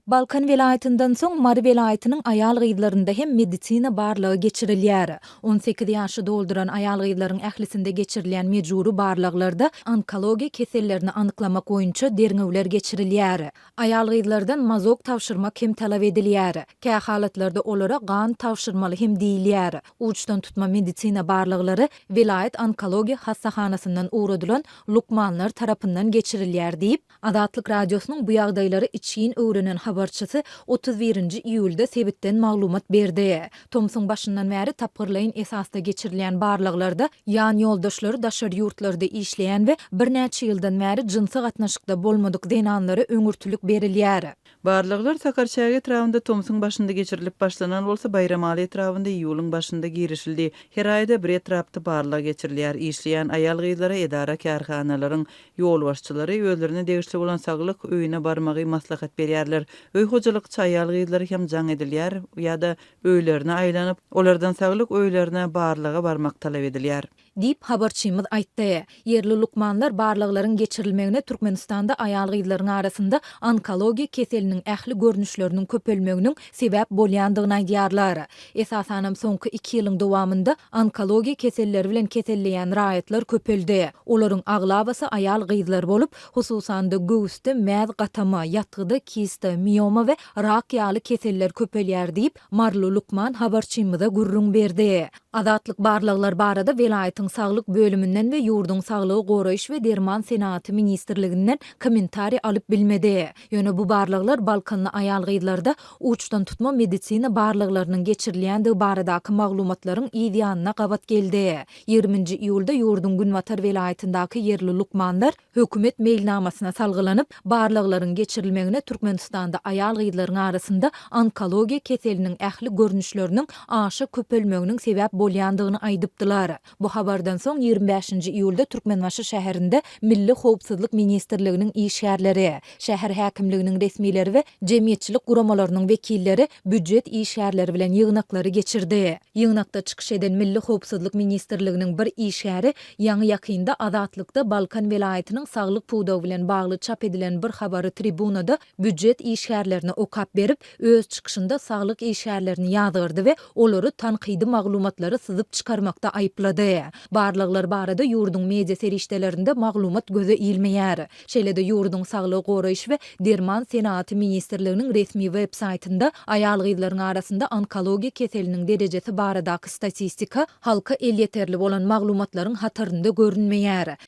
Balkan welaýatyndan soň Mary welaýatynyň aýal-gyzlarynda hem medisina barlagy geçirilýär. 18 ýaşy dolduran aýal-gyzlaryň ählisinde geçirilýän mejbury barlaglarda onkologiýa kesellerini anyklamak boýunça derňewler geçirilýär. Aýal-gyzlardan mazok tabşyrmak hem talap edilýär. Kähalatlarda olara gan tabşyrmaly hem diýilýär. Uçdan tutma medisina barlaglary welaýat onkologiýa hassahanasyndan ugradylan lukmanlar tarapyndan geçirilýär diýip, Azatlyk Radiosynyň bu ýagdaýlary içgin öwrenen habarçysy 31-nji iýulda sebitden maglumat berdi. Tomsuň başyndan bäri tapgyrlaýyn esasda geçirilýän barlaglarda ýan ýoldaşlary daşary ýurtlarda işleýän we birnäçe ýyldan bäri jynsy gatnaşykda bolmadyk zenanlara öňürtilik berilýär. Barlaglar Sakarçäge etrabynda tomsuň başynda geçirilip başlanan bolsa, Baýramaly etrabynda iýulyň başynda girişildi. Her aýda bir etrapda barlag geçirilýär. Işleýän aýal-gyzlara edara-kärhanalaryň ýolbaşçylary özlerine degişli bolan saglyk öýüne barmagy maslahat berýärler. Öý hojalykçy aýal-gyzlara hem jaň edilýär ýa-da öýlerine aýlanyp, olardan saglyk öýlerine barlaga barmak talap edilýär. Diýip, habarçymyz aýtdy. Ýerli lukmanlar barlaglaryň geçirilmegine Türkmenistanda aýal-gyzlaryň arasynda onkologiýa keseliniň ähli görnüşleriniň köpelmeginiň sebäp bolýandygyny aýdýarlar. Esasanam soňky iki ýylyň dowamynda onkologiýa keselleri bilen keselleýän raýatlar köpeldi. Olaryň aglabasy aýal-gyzlar bolup, hususan-da göwüsde mäz gatama, ýatgyda kista, mioma we rak ýaly keseller köpelýär diýip, maryly lukman habarçymyza gürrüň berdi. Azatlyk barlaglar barada welaýatyň saglyk bölüminden we ýurduň Saglygy goraýyş we derman senagaty ministrliginden kommentariý alyp bilmedi. Ýöne bu barlaglar balkanly aýal-gyzlarda uçdan tutma medisina barlaglarynyň geçirilýändigi baradaky maglumatlaryň yz ýanyna gabat geldi. Ýigriminji iýulda ýurduň günbatar welaýatyndaky ýerli lukmanlar hökümet meýilnamasyna salgylanyp, barlaglaryň geçirilmegine Türkmenistanda aýal-gyzlaryň arasynda onkologiýa keseliniň ähli görnüşleriniň aşa köpelmeginiň sebäp bolýandygyny aýdypdylar. Bu habardan soň, 25-nji iýulda Türkmenbaşy şäherinde Milli howpsuzlyk ministrliginiň işgärleri, şäher häkimliginiň resmileri we jemgyýetçilik guramalarynyň wekilleri býujet işgärleri bilen ýygnaklary geçirdi. Ýygnakda çykyş eden Milli howpsuzlyk ministrliginiň bir işgäri ýaňy-ýakynda Azatlykda Balkan welaýatynyň saglyk pudagy bilen bagly çap edilen bir habary tribunada býujet işgärlerine okap berip, öz çykyşynda saglyk işgärlerini ýazgardy we olary tankydy maglumatlary syzyp çykarmakda aýyplady. Barlaglar barada ýurduň media serişdelerinde maglumat göze ilmeýär. Şeýle-de ýurduň Saglygy goraýyş we derman senagaty ministrliginiň resmi web saýtynda aýal-gyzlaryň arasynda onkologiýa keseliniň derejesi baradaky statistika halka elýeterli bolan maglumatlaryň hatarynda görünmeýär.